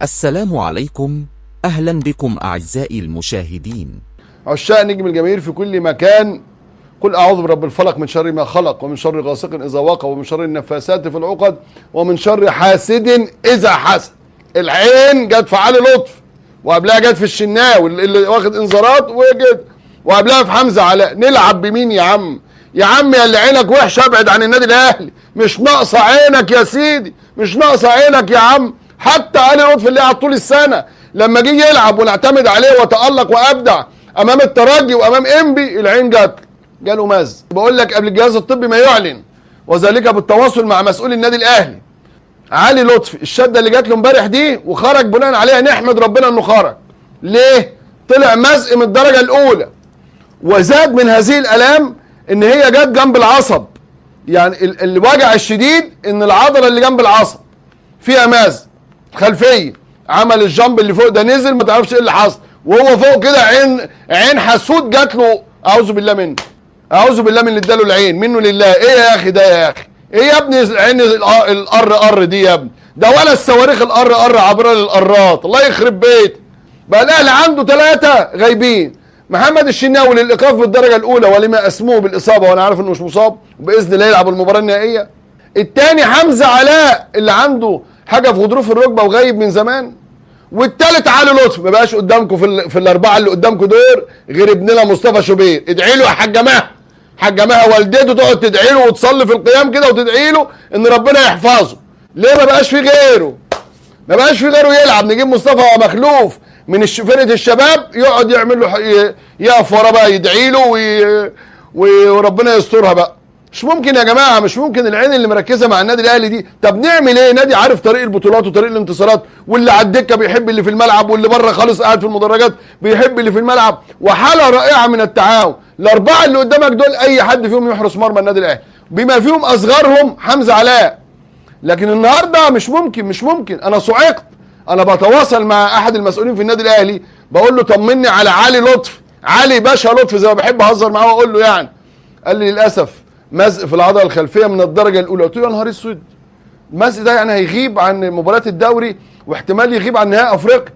السلام عليكم، أهلا بكم أعزائي المشاهدين. عشاق نجم الجماهير في كل مكان، قل أعوذ برب الفلق من شر ما خلق، ومن شر غاسق إذا وقب، ومن شر النفاثات في العقد، ومن شر حاسد إذا حسد. العين جت في علي لطفي، وقبلها جت في الشناوي اللي واخد انذارات وجد، وقبلها في حمزة علاء. نلعب بمين يا عم؟ يا عم يا اللي عينك وحشة ابعد عن النادي الأهلي، مش ناقصة عينك يا سيدي، مش ناقصة عينك يا عم. حتى علي لطفي اللي قعد طول السنة لما جه يلعب ونعتمد عليه وتألق وأبدع أمام الترجي وأمام إنبي، العين جت جاله مز. بقول لك قبل الجهاز الطبي ما يعلن، وذلك بالتواصل مع مسؤول النادي الأهلي. علي لطفي الشدة اللي جات له امبارح دي وخرج بناء عليها، نحمد ربنا انه خرج. ليه؟ طلع مزق من الدرجة الأولى، وزاد من هذه الآلام ان هي جت جنب العصب، يعني الوجع الشديد ان العضلة اللي جنب العصب فيها مزق خلفية، عمل الجنب اللي فوق ده نزل، ما تعرفش ايه اللي حصل، وهو فوق كده عين حسود جات له، اعوذ بالله منه، اعوذ بالله من اللي اداله العين، منه لله. ايه يا اخي ده يا اخي؟ ايه يا ابني عين القر قر دي يا ابني؟ ده ولا الصواريخ القر قر عبره للقرات، الله يخرب بيت. بقى الاهلي عنده 3 غايبين، محمد الشناوي للايقاف بالدرجة الاولى ولما اسموه بالاصابة، وانا عارف انه مش مصاب وباذن الله يلعب المباراة النهائية. الثاني حمزة علاء اللي عنده حاجة في غضروف الركبة وغايب من زمان. والثالث علي لطفي. ما بقاش قدامكم في الاربعة اللي قدامكم دول غير ابننا مصطفى شوبير. ادعي له يا حاجة مها، حاجة مها والدته تقعد تدعي له وتصلي في القيام كده وتدعي له ان ربنا يحفظه. ليه ما بقاش في غيره؟ ما بقاش في غيره يلعب. نجيب مصطفى مخلوف من فرقه الشباب يقعد يعمل له يقف وراه بقى يدعي له وربنا يسترها بقى. مش ممكن يا جماعة، مش ممكن العين اللي مركزه مع النادي الاهلي دي. طب نعمل ايه؟ نادي عارف طريق البطولات وطريق الانتصارات، واللي على الدكة بيحب اللي في الملعب، واللي بره خالص قاعد في المدرجات بيحب اللي في الملعب، وحاله رائعة من التعاون. الاربعة اللي قدامك دول اي حد فيهم يحرس مرمى النادي الاهلي، بما فيهم اصغرهم حمزة علاء. لكن النهارده مش ممكن، مش ممكن. انا صعقت. انا بتواصل مع احد المسؤولين في النادي الاهلي، بقول له طمني على علي لطفي، علي باشا لطفي زي ما بحب اهزر معاه واقول له يعني. قال لي للاسف مزق في العضلة الخلفية من الدرجة الاولى. قلت له يا نهار اسود، المزق ده يعني هيغيب عن مباراة الدوري واحتمال يغيب عن نهائي افريقيا.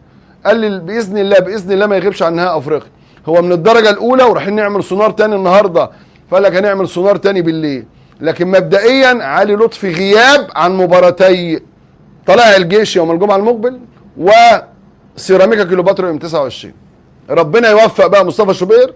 قال لي باذن الله، باذن الله ما يغيبش عن نهائي افريقيا، هو من الدرجة الاولى ورايحين نعمل سونار تاني النهارده. فقال لك هنعمل سونار تاني بالليل. لكن مبدئيا علي لطفي غياب عن مباراتي طلائع الجيش يوم الجمعة المقبل وسيراميكا كليوباترا يوم 29. ربنا يوفق بقى مصطفى شوبير،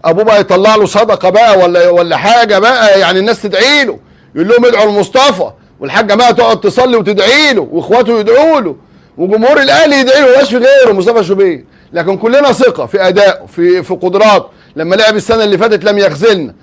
ابوه بقى يطلع له صدقه بقى ولا حاجة بقى، يعني الناس تدعي له، يقول لهم ادعوا لمصطفى، والحاجة بقى تقعد تصلي وتدعي له، واخواته يدعوا له، وجمهور الاهلي يدعي له، مبقاش في غيره مصطفى شوبير. لكن كلنا ثقة في ادائه، في قدراته. لما لعب السنة اللي فاتت لم يخذلنا،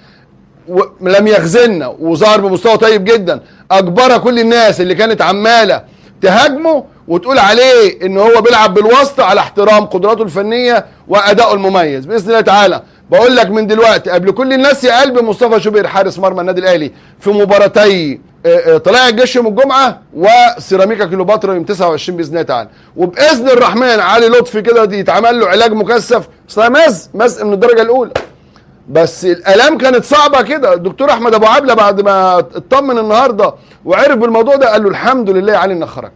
لم يخذلنا وظهر بمستوى طيب جدا، اجبر كل الناس اللي كانت عماله تهاجمه وتقول عليه ان هو بيلعب بالواسطة على احترام قدراته الفنية وادائه المميز. باذن الله تعالى بقول لك من دلوقتي قبل كل الناس يا قلب مصطفى شوبير حارس مرمى النادي الاهلي في مباراتي طلائع الجيش يوم الجمعة وسيراميكا كليوباترا يوم 29 باذن الله تعالى. وباذن الرحمن علي لطفي كده يتعمل له علاج مكثف، اصل مزق من الدرجة الاولى، بس الالام كانت صعبة كده. الدكتور احمد ابو عبله بعد ما اطمن النهارده وعرف بالموضوع ده قال له الحمد لله يا علي انك خرجت.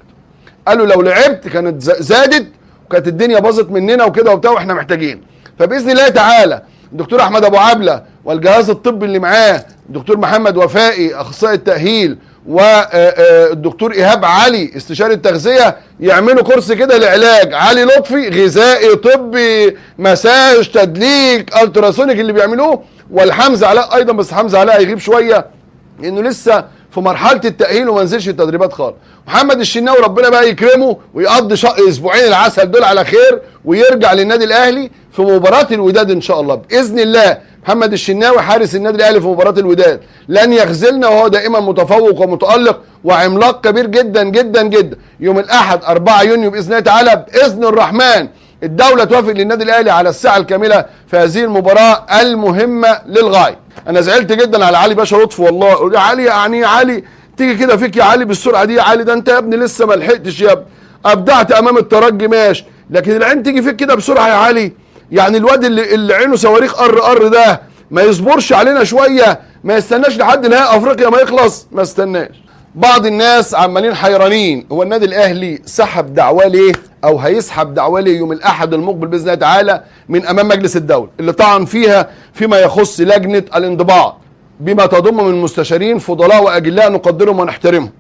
قال له لو لعبت كانت زادت وكانت الدنيا باظت مننا وكده وبتاع، واحنا محتاجين. فباذن الله تعالى الدكتور احمد ابو عبله والجهاز الطبي اللي معاه، الدكتور محمد وفائي اخصائي التاهيل، والدكتور ايهاب علي استشاري التغذية، يعملوا كورس كده لعلاج علي لطفي، غذائي طبي، مساج، تدليك، ultrasonic اللي بيعملوه. والحمزه علاء ايضا، بس حمزة علاء هيغيب شوية لانه لسه في مرحلة التاهيل وما نزلش التدريبات خالص. محمد الشناوي ربنا بقى يكرمه ويقضي اسبوعين العسل دول على خير ويرجع للنادي الاهلي في مباراة الوداد ان شاء الله. باذن الله محمد الشناوي حارس النادي الاهلي في مباراة الوداد لن يخذلنا، وهو دائما متفوق ومتالق وعملاق كبير جدا جدا جدا. يوم الاحد 4 يونيو باذن الله تعالى، باذن الرحمن الدولة توافق للنادي الاهلي على الساعة الكاملة في هذه المباراة المهمة للغاية. انا زعلت جدا على علي باشا لطفي والله. يا علي يعني يا علي تيجي كده فيك يا علي بالسرعة دي يا علي، ده انت يا ابني لسه ما لحقتش يا ابني، ابدعت امام الترجي ماشي، لكن العين تيجي فيك كده بسرعة يا علي. يعني الواد اللي عينه صواريخ قر قر ده ما يصبرش علينا شوية، ما يستناش لحد نهائي افريقيا ما يخلص، ما استناش. بعض الناس عمالين حيرانين، هو النادي الاهلي سحب دعواه ليه او هيسحب دعواه ليه يوم الاحد المقبل باذن الله تعالى من امام مجلس الدولة اللي طعن فيها فيما يخص لجنة الانضباط بما تضم من مستشارين فضلاء واجلاء نقدرهم ونحترمهم.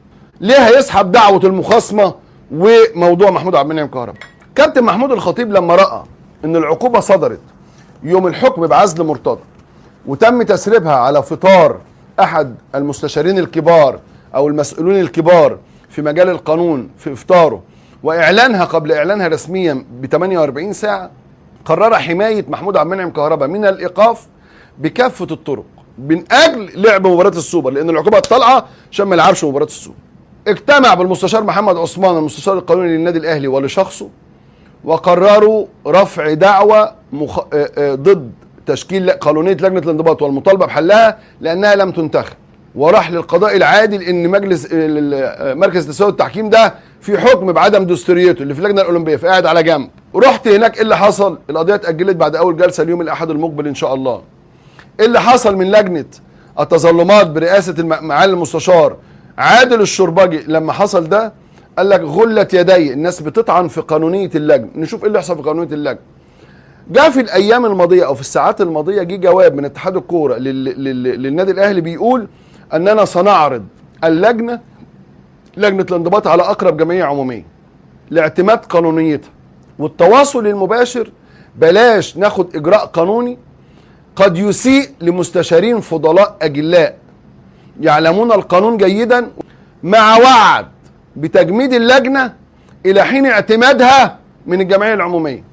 ليه هيسحب دعوه المخاصمه وموضوع محمود عبد المنعم كهربا؟ كابتن محمود الخطيب لما راى ان العقوبة صدرت يوم الحكم بعزل مرتضى وتم تسريبها على فطار احد المستشارين الكبار او المسؤولين الكبار في مجال القانون في افطاره، واعلانها قبل اعلانها رسميا ب 48 ساعة، قرر حماية محمود عبد المنعم كهربا من الايقاف بكافة الطرق من اجل لعب مباراة السوبر، لان العقوبة الطالعه عشان ما يلعبش مباراة السوبر. اجتمع بالمستشار محمد عثمان المستشار القانوني للنادي الاهلي ولشخصه، وقرروا رفع دعوى ضد تشكيل قانونية لجنة الانضباط والمطالبة بحلها لانها لم تنتخب، وراح للقضاء العادل ان مجلس مركز تساوي التحكيم ده في حكم بعدم دستوريته اللي في اللجنة الاولمبية، فقاعد على جنب. رحت هناك، ايه اللي حصل؟ القضية اتاجلت بعد اول جلسه اليوم الاحد المقبل ان شاء الله. ايه اللي حصل من لجنة التظلمات برئاسة معالي المستشار عادل الشربجي لما حصل ده؟ قال لك غلت يدي، الناس بتطعن في قانونية اللجنة، نشوف ايه اللي حصل في قانونية اللجنة. جاء في الايام الماضية او في الساعات الماضية جه جواب من اتحاد الكورة للنادي الاهلي بيقول اننا سنعرض اللجنة، لجنة الانضباط، على اقرب جمعية عموميه لاعتماد قانونيتها والتواصل المباشر. بلاش ناخد اجراء قانوني قد يسيء لمستشارين فضلاء اجلاء يعلمون القانون جيدا، مع وعد بتجميد اللجنة الى حين اعتمادها من الجمعية العمومية.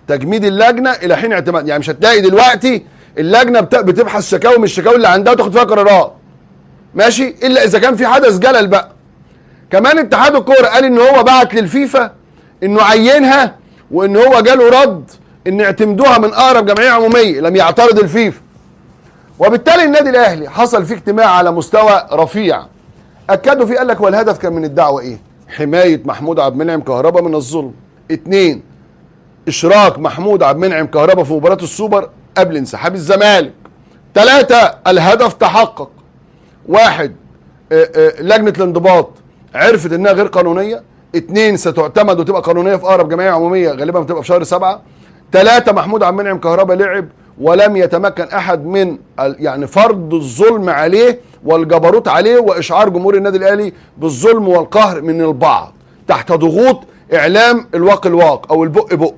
تجميد اللجنة الى حين اعتماد، يعني مش هتلاقي دلوقتي اللجنة بتبحث شكاوي من الشكاوي اللي عندها وتاخد فيها قرارات، ماشي، الا اذا كان في حدث جلل بقى. كمان اتحاد الكورة قال ان هو بعت للفيفا انه عينها، وان هو جاله رد ان اعتمدوها من اقرب جمعية عموميه، لم يعترض الفيفا. وبالتالي النادي الاهلي حصل فيه اجتماع على مستوى رفيع اكدوا فيه، قال لك هو الهدف كان من الدعوة ايه؟ حماية محمود عبد المنعم كهربا من الظلم. 2، اشراك محمود عبد المنعم كهربا في مباراة السوبر قبل انسحاب الزمالك. 3، الهدف تحقق. 1، لجنة الانضباط عرفت انها غير قانونية. 2، ستعتمد وتبقى قانونية في اقرب جمعية عموميه، غالبا بتبقى في شهر 7. 3، محمود عبد المنعم كهربا لعب ولم يتمكن احد من يعني فرض الظلم عليه والجبروت عليه واشعار جمهور النادي الاهلي بالظلم والقهر من البعض تحت ضغوط اعلام الواق الواق او البق بق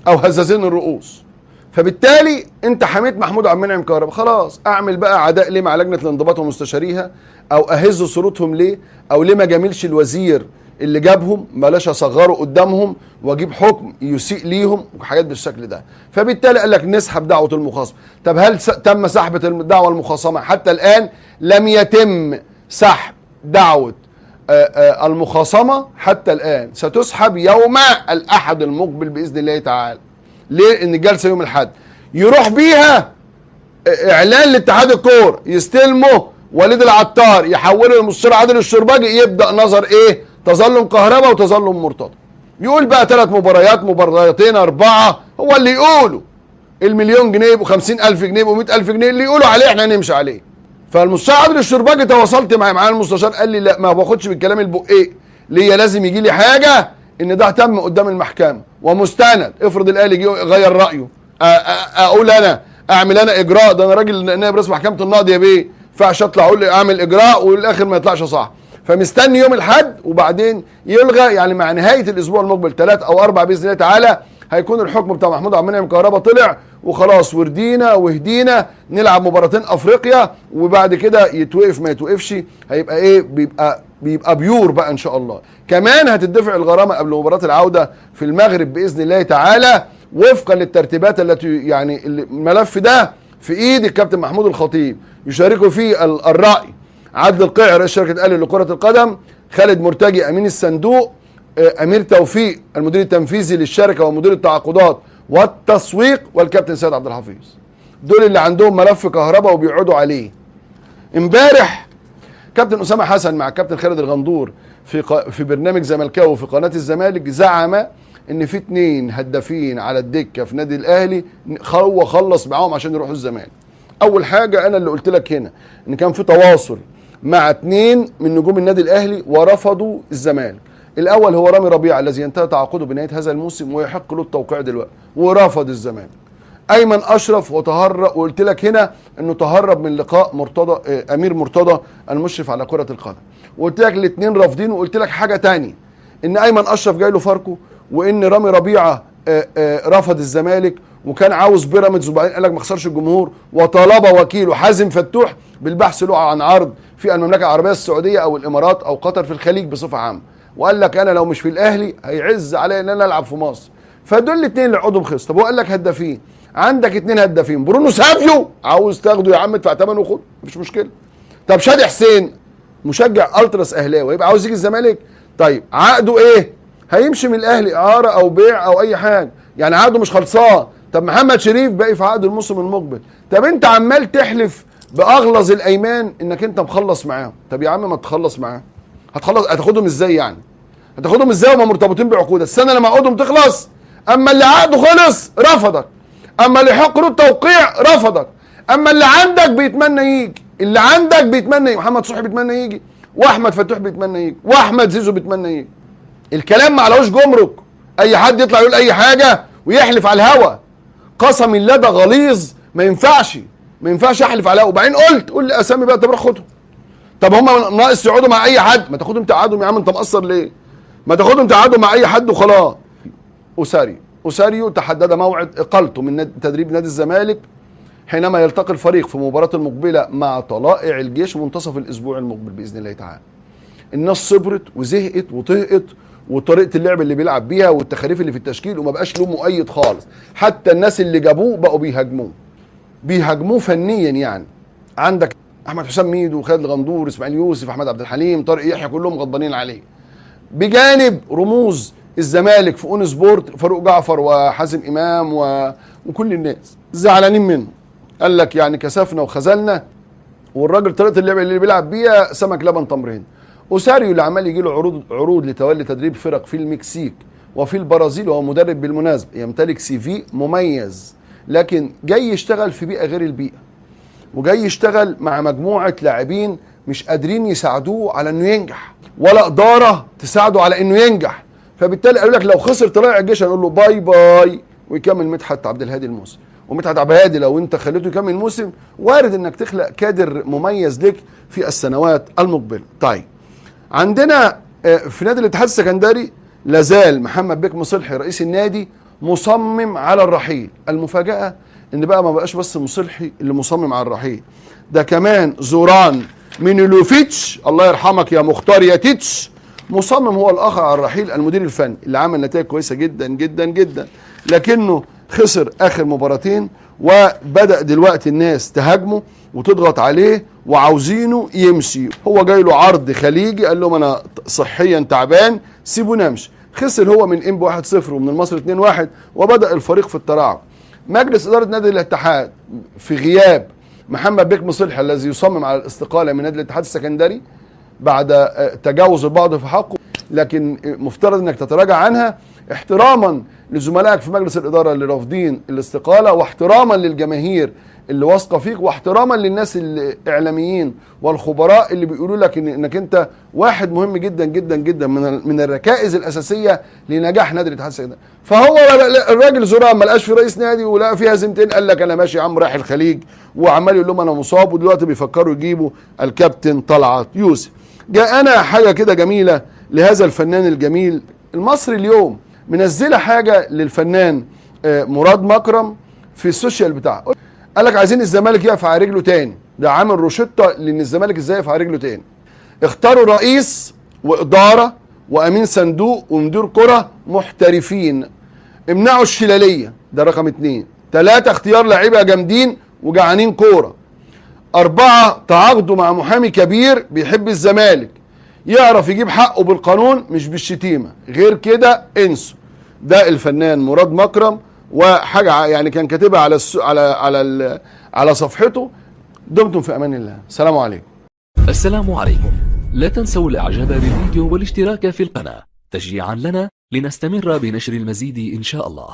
او هزازين الرؤوس. فبالتالي انت حميت محمود عبد المنعم كهربا، خلاص اعمل بقى عداء ليه مع لجنة الانضباط ومستشاريها، او اهز صورتهم ليه، او ليه ما جاملش الوزير اللي جابهم، بلاش اصغره قدامهم واجيب حكم يسيء ليهم وحاجات بالشكل ده. فبالتالي قال لك نسحب دعوه المخاصمه. طب هل تم سحب الدعوة المخاصمه؟ حتى الان لم يتم سحب دعوه المخاصمه حتى الان، ستسحب يوم الاحد المقبل باذن الله تعالى. ليه؟ ان الجلسة يوم الاحد يروح بيها اعلان لاتحاد الكورة، يستلمه وليد العطار، يحوله للمستشار عادل الشربجي، يبدا نظر ايه؟ تظلم كهربا وتظلم مرتضى. يقول بقى 3 مباريات، مباراتين، 4، هو اللي يقوله. المليون جنيه يبقوا 50,000 جنيه، يبقوا 100,000 جنيه، اللي يقولوا عليه احنا هنمشي عليه. فالمستشار عادل الشربجي تواصلت معاه المستشار، قال لي لا ما باخدش بالكلام البقيق، ليا لازم يجي لي حاجة ان ده تم قدام المحكمة ومستند. افرض الاهلي جه غير رايه، اقول انا اعمل انا اجراء، ده انا راجل نائب رئيس محكمة النقض يا بيه، ما ينفعش اطلع اقول اعمل اجراء والاخر ما يطلعش صح. فمستني يوم الاحد وبعدين يلغى، يعني مع نهاية الاسبوع المقبل 3 أو 4 باذن الله تعالى هيكون الحكم بتاع محمود عبد المنعم كهربا طلع وخلاص، وردينا وهدينا، نلعب مباراتين افريقيا وبعد كده يتوقف ما يتوقفش، هيبقى ايه؟ بيبقى بيور بقى ان شاء الله. كمان هتدفع الغرامة قبل مباراة العودة في المغرب باذن الله تعالى وفقا للترتيبات التي يعني الملف ده في ايد الكابتن محمود الخطيب، يشاركه فيه الراي عادل القيعي رئيس شركة الاهلي لكرة القدم، خالد مرتجي امين الصندوق، امير توفيق المدير التنفيذي للشركة ومدير التعاقدات والتسويق، والكابتن سيد عبد الحفيظ. دول اللي عندهم ملف كهرباء وبيقعدوا عليه. امبارح كابتن اسامة حسن مع كابتن خالد الغندور في برنامج زملكاوي في قناة الزمالك زعم ان في 2 هدافين على الدكة في نادي الاهلي هو خلص معاهم عشان يروحوا الزمالك. اول حاجة انا اللي قلت لك هنا ان كان في تواصل مع 2 من نجوم النادي الاهلي ورفضوا الزمالك. الاول هو رامي ربيعة الذي ينتهي تعاقده بنهاية هذا الموسم ويحق له التوقيع دلوقتي، ورفض الزمالك. ايمن اشرف وتهرب، وقلت لك هنا انه تهرب من لقاء مرتضى امير مرتضى المشرف على كره القدم، وقلت لك الاثنين رافضين. وقلت لك حاجة تانية، ان ايمن اشرف جاي له فاركو، وان رامي ربيعة رفض الزمالك وكان عاوز بيراميدز، وبعدين قال لك ما خسرش الجمهور، وطالب وكيله حازم فتوح بالبحث له عن عرض في المملكة العربية السعودية او الامارات او قطر في الخليج بصفة عامة، وقال لك انا لو مش في الاهلي هيعز عليا ان انا العب في مصر. فدول الاثنين اللي عقدهم خلص. طب هو قال لك هدافين، عندك 2 هدافين، برونو سافيو عاوز تاخده يا عم ادفع ثمنه وخد، مفيش مشكلة. طب شادي حسين مشجع التراس اهلاوي يبقى عاوز يجي الزمالك، طيب عقده ايه؟ هيمشي من الاهلي اعاره او بيع او اي حاجة، يعني عقده مش خلصان. طب محمد شريف باقي في عقده الموسم المقبل. طب انت عمال تحلف باغلظ الايمان انك انت مخلص معاهم، طب يا عم ما تخلص معاهم، هتخلص هتاخدهم ازاي يعني؟ هتاخدهم ازاي وهم مرتبطين بعقود؟ السنة لما عقودهم تخلص، اما اللي عقده خلص رفضك، اما اللي يحق له التوقيع رفضك، اما اللي عندك بيتمنى يجي، اللي عندك بيتمنى يجي، محمد صبحي بيتمنى يجي، واحمد فتوح بيتمنى يجي، واحمد زيزو بيتمنى يجي. الكلام ما عليهوش جمرك، اي حد يطلع يقول اي حاجة ويحلف على الهوا، قسم الله ده غليظ، ما ينفعش، ما ينفعش احلف على الهوا. وبعدين قلت قول لي اسامي بقى، طب روح خدهم. طب هم ناقص يقعدوا مع اي حد، ما تاخدهم تقعدهم يا عم، انت مقصر ليه؟ ما تاخدهم تقعدوا مع اي حد وخلاص. اوساريو تحدد موعد اقالته من تدريب نادي الزمالك حينما يلتقي الفريق في مباراة المقبلة مع طلائع الجيش منتصف الاسبوع المقبل باذن الله تعالى. الناس صبرت وزهقت وطهقت، وطريقه اللعب اللي بيلعب بيها والتخاريف اللي في التشكيل، وما بقاش له مؤيد خالص. حتى الناس اللي جابوه بقوا بيهاجموه فنيا. يعني عندك احمد حسام ميدو، خالد الغندور، اسماعيل يوسف، احمد عبد الحليم، طارق يحيى، كلهم غضبانين عليه. بجانب رموز الزمالك في اون سبورت، فاروق جعفر وحازم امام وكل الناس زعلانين منه. قال لك يعني كسفنا وخذلنا، والراجل طريقه اللعب اللي بيلعب بيها سمك لبن تمرين. اوساريو اللي عمال يجي له عروض لتولي تدريب فرق في المكسيك وفي البرازيل، وهو مدرب بالمناسبة يمتلك CV مميز، لكن جاي يشتغل في بيئة غير البيئة، وجاي يشتغل مع مجموعة لاعبين مش قادرين يساعدوه على انه ينجح، ولا ادارة تساعده على انه ينجح. فبالتالي قالوا لك لو خسر طلائع الجيش هنقول له bye bye، ويكمل مدحت عبد الهادي الموسم. ومدحت عبد الهادي لو انت خليته يكمل الموسم، وارد انك تخلق كادر مميز لك في السنوات المقبلة. طيب عندنا في نادي الاتحاد السكندري لازال محمد بيك مصلحي رئيس النادي مصمم على الرحيل. المفاجأة ان بقى ما بقاش بس مصلحي اللي مصمم على الرحيل، ده كمان زوران مينيلوفيتش، الله يرحمك يا مختار يا تيتش، مصمم هو الاخر على الرحيل. المدير الفني اللي عمل نتائج كويسة جدا جدا جدا، لكنه خسر اخر مباراتين، وبدأ دلوقتي الناس تهاجمه وتضغط عليه وعاوزينه يمشي. هو جاي له عرض خليجي، قال لهم انا صحيا تعبان سيبوني امشي. خسر هو من انبي 1-0 ومن المصري 2-1، وبدأ الفريق في التراجع. مجلس إدارة نادي الاتحاد في غياب محمد بيك مصلحي الذي يصمم على الاستقالة من نادي الاتحاد السكندري بعد تجاوز البعض في حقه، لكن مفترض انك تتراجع عنها احتراما لزملائك في مجلس الإدارة اللي رافضين الاستقالة، واحتراما للجماهير اللي واثقة فيك، واحتراما للناس الإعلاميين والخبراء اللي بيقولوا لك انك انت واحد مهم جدا جدا جدا من الركائز الأساسية لنجاح نادي الاتحاد السكندري. فهو الراجل زوران ما لقاش في رئيس نادي ولقى فيها هزيمتين، قال لك انا ماشي يا عم رايح الخليج، وعمال يقول لهم انا مصاب، ودلوقتي بيفكروا يجيبوا الكابتن طلعت يوسف. جاءنا حاجة كده جميلة لهذا الفنان الجميل. المصري اليوم منزله حاجة للفنان مراد مكرم في ال social بتاعه، قال لك عايزين الزمالك يقف على رجله تاني. ده عامل روشته لان الزمالك ازاي يقف على رجله تاني. اختاروا رئيس واداره وامين صندوق ومدير كره محترفين، امنعوا الشلاليه، ده رقم 2. 3 اختيار لاعيبه جامدين وجعانين كورة. 4 تعاقدوا مع محامي كبير بيحب الزمالك، يعرف يجيب حقه بالقانون مش بالشتيمه، غير كده انسوا. ده الفنان مراد مكرم، وحاجه يعني كان كاتبها على على على على صفحته. دمتم في امان الله، السلام عليكم. السلام عليكم. لا تنسوا الاعجاب بالفيديو والاشتراك في القناة تشجيعا لنا لنستمر بنشر المزيد ان شاء الله.